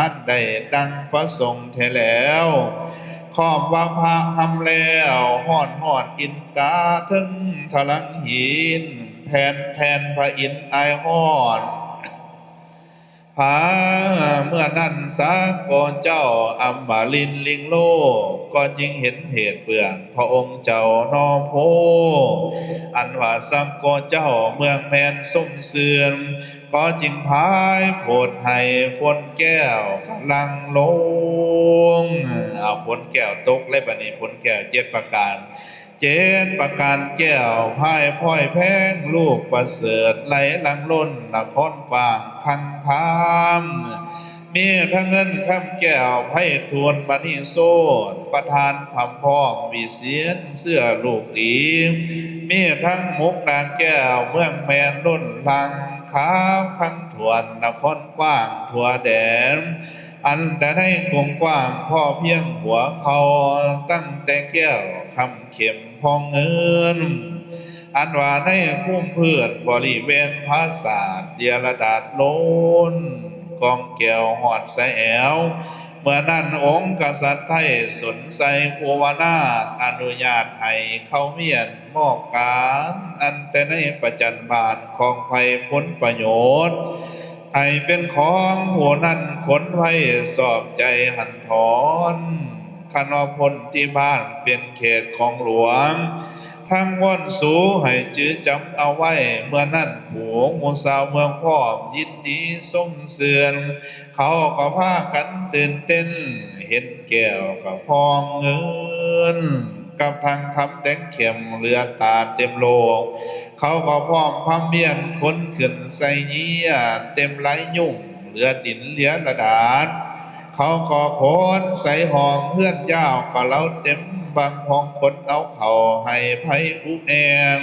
ອັນໄດ້ດັ່ງປະສົງແທ້ແລ້ວ ຄອບວ່າພະຮຳແລ້ວ ຮ້ອນຮອດກິນຕາເທິງທະລັງຫີນ ແຜ່ນແທນພະອິນອາຍຮ້ອນ ພາເມື່ອນັ້ນສາກໍເຈົ້າອຳມະລິນລິງໂລ ກໍຈຶ່ງເຫັນເຫດເບື້ອງພະອົງເຈົ້າໜໍ່ໂພ ອັນວ່າສາກໍເຈົ້າເມືອງແມ່ນຊົມຊື່ນ ກໍຈຶ່ງພາຍໂພດໃຫ້ຝົນແກ້ວກະຫຼັ່ງລົງ. ເອົາ ຝົນແກ້ວຕົກເລີຍ ບັດນີ້ ຝົນແກ້ວເຈັດປະການ ເຈັດປະການແກ້ວ ພາຍພອຍແພງ ລູກປະເສີດ ໄຫຼຫຼັ່ງລົ້ນນະຄອນກວ້າງຄັງຄາມ ມີທັງເງິນຄຳແກ້ວ ໄພທູນມະນີໂຊດ ປະທານພຳພ້ອມວິເສນເຊື້ອລູກດີ ມີທັງມຸກນາແກ້ວ ເມືອງແມ່ນລົ້ນຫຼັ່ງຄາມຄັງຖ້ວນນະຄອນກວ້າງທົ່ວແດນ ອັນແຕ່ໃນກົງກວ້າງພໍພຽງຫົວເຂົ່າ ຕັ້ງແຕ່ແກ້ວຄຳເຂັມ ພອງເງິນ ອັນວ່າໃນພູມພື້ນບໍລິເວນຜາສາດເດຍລະດາດໂລນ ກອງແກ້ວຮອດສາແອວ ເມື່ອນັ້ນອົງກະສັດໄທສົນໄຊພູວະນາດ ອະນຸຍາດໃຫ້ເຂົ້າມຽນມອບການ ອັນແຕ່ໃນປະຈັນບານຂອງໃຜຜົນປະໂຫຍດ ໃຫ້ເປັນຂອງຜູ້ນັ້ນຄົນໄວຊອບໃຈຫັນຖອນ ຄັນວ່າພົນທີ່ບ້ານເປັນເຂດຂອງຫຼວງ ທັງວອນສູໃຫ້ຈື່ຈຳເອົາໄວ້ ເມື່ອນັ້ນຜູ້ໝູ່ສາວເມືອງພ້ອມ ຍິນດີຊົມຊື່ນ ເຂົາກໍພາກັນຕື່ນເຕັ້ນ ເຫັນແກ້ວກະພອງເງິນ ກັບທັງຄຳແດງເຂັ້ມເຫຼືອຕາເຕັມໂລກ ເຂົາກໍພ້ອມພຳວຽນ ຂົນຂຶ້ນໃສ່ເຫຍື້ອເຕັມໄຫຼຍຸ່ງ ເຫຼືອດິນເຫຼືອລະດາດ ເຂົາກໍຂົນໃສ່ຫ້ອງເຮືອນຍາວ ກໍເລົາເຕັມບັງຫ້ອງ ຂົນເອົາເຂົ້າໃຫ້ໃຜອຸແອງ